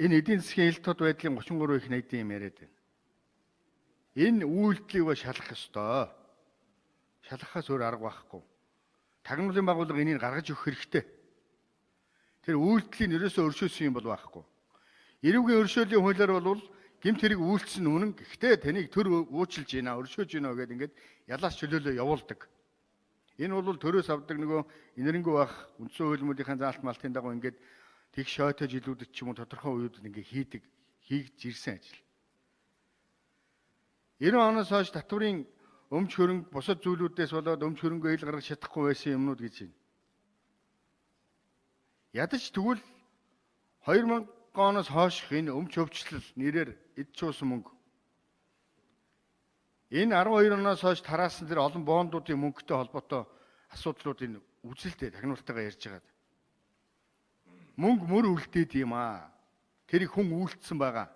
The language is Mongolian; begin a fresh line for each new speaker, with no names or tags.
Энэ эдийн засгийн ил тод байдлын 33 их 80 юм яриад байна. Энэ үйлдэлийг ба шалгах ёстой. Шалгахаас өөр арга байхгүй. Тагнуулын байгууллага энийг гаргаж өгөх хэрэгтэй. Тэр үйлдэлийг ерөөсөө өршөөсөн юм бол байхгүй. Эрүүгийн өршөөлийн хуулиар бол гэмт хэрэг үйлдсэн үнэн, гэхдээ таныг төр уучлж гинэ, өршөөж гинэ гэдээ ингээд ялаас чөлөөлөө явуулдаг. Энэ бол төрөөс авдаг нөгөө энэрэнгүй байх үндсэн хууль мөлийнхээ заалт малтын дагуу ингээд тэгш шойтой жилүүдэд ч юм уу тодорхой үеүүдэд ингээд хийдэг, хийгдэж ирсэн ажил. 90 оноос хойш татврын өмч хөрөнгө бусад зүйлүүдээс болоод өмч хөрөнгөө ил гаргаж чадахгүй байсан юмнууд гэж байна. Ядаж тэгвэл 2000 оноос хойших энэ өмч хөвчлөл нэрээр эд чуусан мөнгө. Энэ 12 оноос хойш тараасан тэр олон бондуудын мөнгөтэй холбоотой асуудлуудын үзэлтэй тагнуултайгаа ярьж байгаа. Мөнгө мөр үлдээд юм аа. Тэрийг хүн үйлдсэн байгаа.